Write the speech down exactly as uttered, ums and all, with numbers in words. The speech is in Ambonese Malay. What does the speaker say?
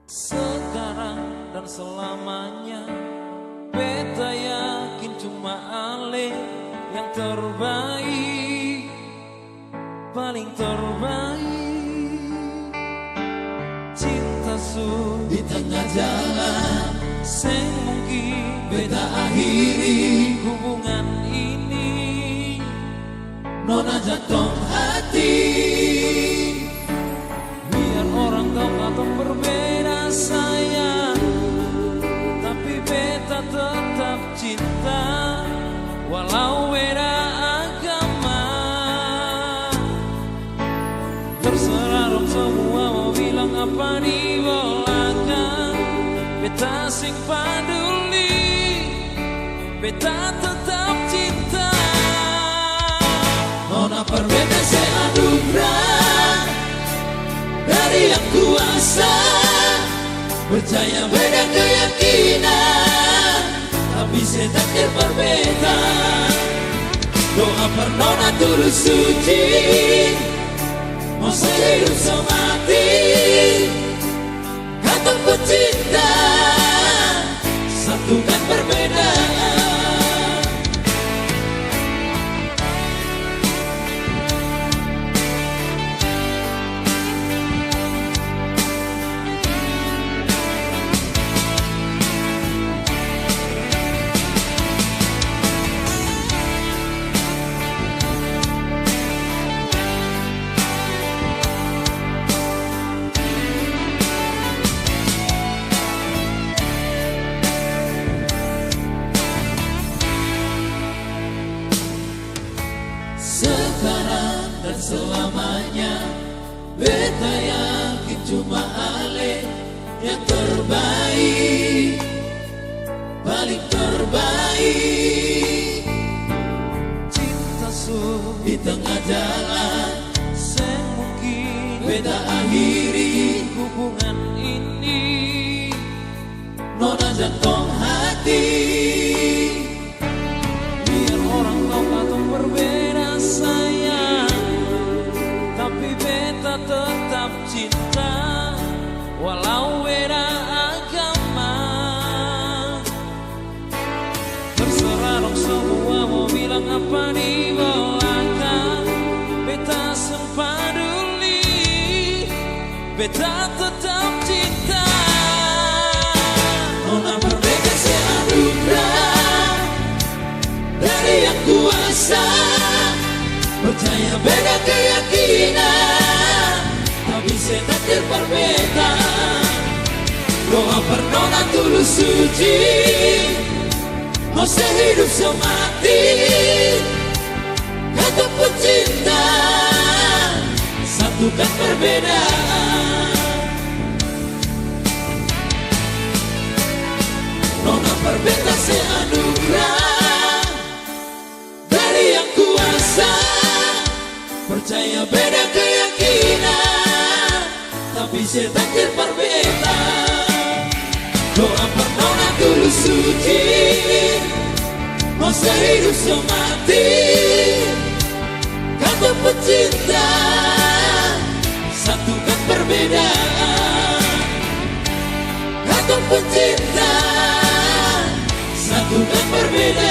Sekarang dan selamanya, beta yakin cuma Ale yang terbaik, paling terbaik. Cinta su di tengah jalan, seng mungkin beta akhiri hubungan ini. Nona jatong hati. Biar orang tau katong berbeda, sayang, tapi beta tetap cinta, walau beda agama. Terserah dong semua mau bilang apa di belakang, beta seng paduli. Beta tetap cinta. Nona par beta se anugrah dari Yang Kuasa. Percaya beda keyakinan, tapi se takdir par beta. Doa par nona tulus suci, mo se hidup so mati. Katong pung cinta, satukan perbedaan. Sekarang dan selamanya, beta yakin cuma Ale yang terbaik, paling terbaik. Cinta su di tengah jalan, seng mungkin beta akhiri hubungan ini. Nona jantong hati. Biar orang tau katong berbeda, sayang, tapi beta tetap cinta, walau beda agama. Terserah dong semua mau bilang apa di belakang, beta seng paduli, beta tetap cinta. Nona par beta se anugrah dari Yang Kuasa. Percaya beda keyakinan, tapi se takdir par beta. Doa par nona tulus suci, mo se hidup so mati. Katong pung cinta, satukan perbedaan. Nona par beta se anugrah dari Yang Kuasa. Percaya beda keyakinan, tapi se takdir par beta. Doa par nona tulus suci, mo se hidup so mati. Katong pung cinta, satukan perbedaan. Katong pung cinta, satukan perbedaan.